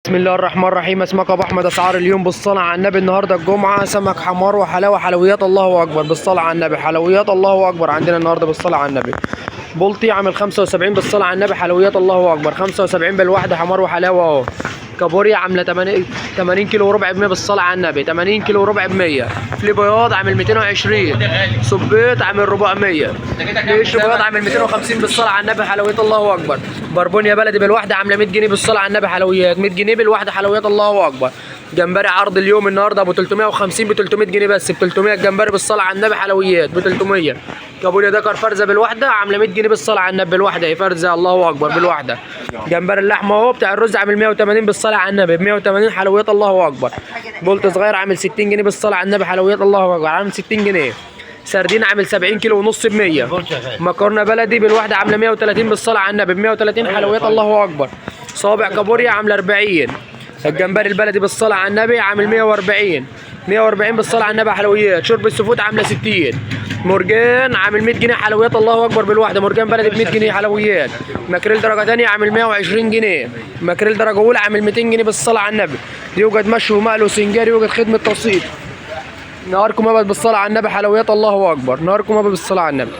بسم الله الرحمن الرحيم. اسمك ابو احمد. اسعار اليوم بالصلاة على النبي. النهارده الجمعة، سمك حمار وحلاوة، حلويات الله اكبر بالصلاة على النبي. حلويات الله اكبر عندنا النهارده بالصلاة على النبي. بلطي عامل 75 بالصلاة على النبي. حلويات الله اكبر 75 بالواحده، حمار وحلاوة اهو. كابوريا عامله 80 80 كيلو وربع ب 100 بالصلاة على النبي. 80 كيلو وربع ب 100. فلي بياض عامل 220. صبيط عامل 400. قشر بياض عامل 250 بالصلاة على النبي. حلويات الله اكبر. بربونيا بلدي بالواحده عامله 100 جنيه بالصلاة على النبي. حلويات 100 جنيه بالواحده، حلويات الله اكبر. جمبري عرض اليوم النهارده ابو 350 ب 300 جنيه بس، ب 300 الجمبري بالصلاة على النبي. حلويات ب 300. كابوريا دكر فرزه بالواحده عامله 100 جنيه بالصلاة على النبي بالواحده، هي فرزه الله اكبر بالواحده. جمبري اللحمة اهو بتاع الرز عامل 180 بالصلاة على النبي، ب 180 حلويات الله اكبر. بولت صغير عامل 60 جنيه بالصلاة على النبي. حلويات الله اكبر عامل 60 جنيه. سردين عامل 70 كيلو ونص ب 100. مكرونه بلدي بالواحده عامله 130 بالصلاة على النبي، ب 130 حلويات الله اكبر. صابع كابوريا عامله 40. الجمبري البلدي بالصلاة على النبي عامل 140، 140 بالصلاة على النبي. حلويات شرب السفود عامله 60. مرجان عامل 100 جنيه حلويات الله اكبر بالواحده. مرجان بلدي ب 100 جنيه حلويات. ماكريل درجه ثانية عامل 120 جنيه. ماكريل درجه اولى عامل 200 جنيه بالصلاة على النبي. يوجد مشوي ومقلي وسنجاري، يوجد خدمة توصيل. نهاركم ابيض بالصلاة على النبي. حلويات الله اكبر. نهاركم ابيض بالصلاة على النبي.